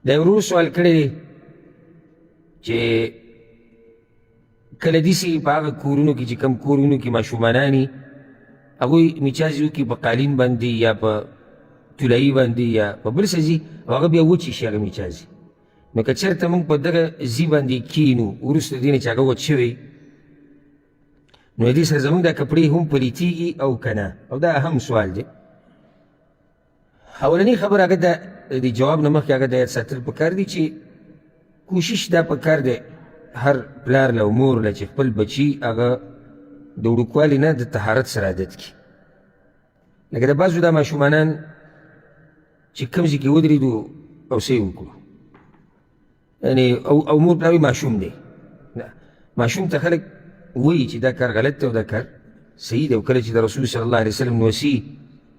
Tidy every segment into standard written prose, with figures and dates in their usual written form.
دا ورور سوال کړی دی چې کله داسې په هغه کورونو کې چې کوم کورونو کې ماشومانان وي، هغوی میچازې وکړي په قالین باندې یا په طلایي باندې یا په بل څه ځي، او هغه بیا وچې شي هغه میچازې. نو که چېرته موږ په دغه ځي باندې کښېنو وروسته دې نه چې هغه وچ شوی، نو دې سره زموږ دا کپړې هم پلیتېږي او که نه؟ او دا اهم سوال دی. اولنۍ خبره هغه د جواب نه مخکې هغه د یاد ساتل پکار دي چې کوشش دا پکار دی هر پلار له مور له چې خپل بچي هغه د وړوکوالي نه د طهارت سره عادت کړي. لکه د بعضو دا ماشومانان چې کوم ځای کې ودرېدو او څه یې وکړو، یعنی او مور پلار وایي ماشوم دی. نه، ماشوم ته خلک وایي چې دا کار غلط دی او دا کار صحیح دی. او کله چې د رسول صلی الله علیه وسلم نوسي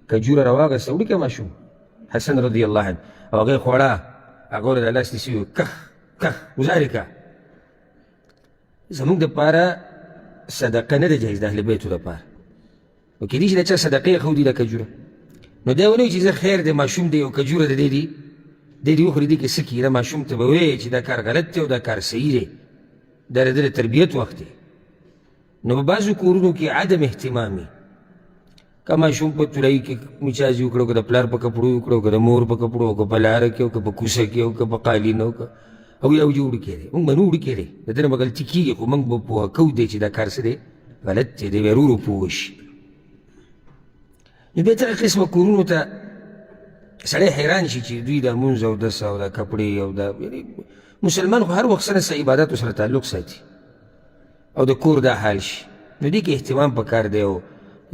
کجوره راواغسته، وړوکی ماشوم حسن رضی الله عنه، او هغه یې خوړه، هغه ورته لاس نیسي، کخ کخ ګزارې که. زموږ دپاره صدقه نه ده جایز د اهل بیتو دپاره. نو کېدای شي د چا صدقې ښودي دا کجوره، نو دی ونه وایي چې زه خیر دی ماشوم دی او کجوره د دی دی دی دې وخوري، دې کې څه کېږي؟ دا ماشوم ته به وایې چې دا کار غلط دی او دا کار صحیح دی، دا د ده د تربیت وخت دی. نو په بعضو کورونو کې عدم اهتمام وي، که ماشوم په طلایي کې میچازي وکړو، که د پلار په کپړو وکړو، که د مور په کپړو، که په لاره کې، که په کوڅه کې، او که په قالین، او که او یو جوړ کې دی، موږ به نه وړوکی دی، د ده نه به غلطي کېږي، خو موږ به پوهه کوو دی چې دا کار څه دی، غلط دی، دی به ورو ورو پوه شي. نو بیا دغه قسمه کورونو ته سړی حیران شي چې دوی دا مونځ او دس او دا کپړې او دا، یعنې مسلمان خو هر وخت سره څه عبادتو سره تعلق ساتي او د کور دا حال شي. نو دې کې اهتمام پکار دی. او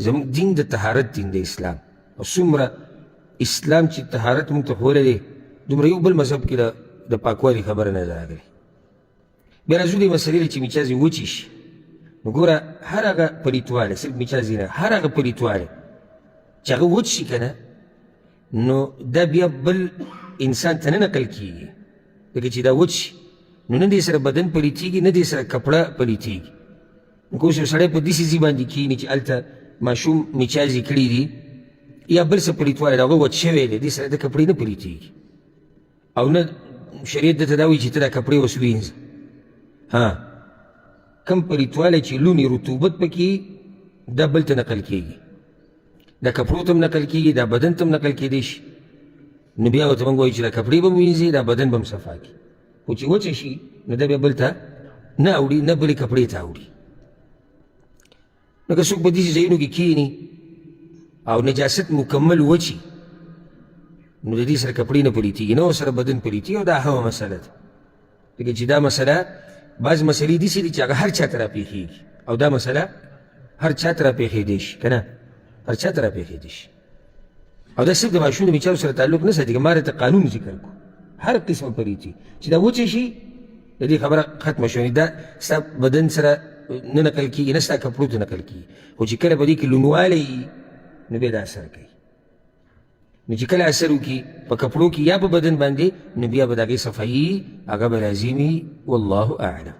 زموږ دین د طهارت دین دی اسلام، او څومره اسلام چې طهارت موږ ته ښوولی دی، دومره یو بل مذهب کې د پاکوالي خبره نه ده راغلې. بیا راځو دې مسلې له چې میچازې وچې شي. نو ګوره هر هغه پلیتوالی، صرف میچازې نه، هر هغه پلیتوالی چې هغه وچ شي که نه، نو دا بیا بل انسان ته نه نقل کېږي. ځکه چې دا وچ شي نو نه دې سره بدن پلیتېږي، نه دې سره کپړه پلیتېږي. نو که اوس یو سړی په داسې ځای باندې کښېني چې هلته ماشوم میچازې کړي دي یا بل څه پلیتوالی د هغه وچ شوی دی، دې سره د کپړې نه پلیتېږي. او نه شریعت درته دا وایي چې ته دا کپړې اوس وینځه. ها، کوم پلیتوالی چې لونې رطوبت پکې دا بل ته نقل کېږي، دا کپړو ته هم نقل کېږي، دا بدن ته هم نقل کېدی شي. نو بیا ورته موږ وایو چې دا کپړې به هم وینځي، دا بدن به هم صفا کړي. خو چې وچه شي نو دا بیا بل ته نه اوړي، نه بلې کپړې ته اوړي. نو که څوک په داسې ځایونو کې کښېني او نجاست مکمل وچي، نو د دې سره کپړې نه پلیتېږي، نه ورسره بدن پلیتېږي. او دا اهمه مسله ده، ځکه چې دا مسله بعض مسلې داسې دي چې هغه هر چا ته راپېښېږي، او دا مسله هر چا ته راپېښېدی شي که نه، هر چا ته راپېښېدی شي. او دا صرف د ماشوم د میچارو سره تعلق نه ساتي، که ما راته قانون ذکر کړو هر قسمه پلیتي چې دا وچه شي، د دې خبره ختمه شوه، دا ستا بدن سره نه نقل کېږي، نه ستا کپړو ته نقل کېږي. خو چې کله په دې کې لونوالی وي نو بیا دا اثر کوي. نو چې کله اثر وکړي په کپړو کې یا په بدن باندې، نو بیا به د هغې صفایي هغه به لازمي. والله اعلم.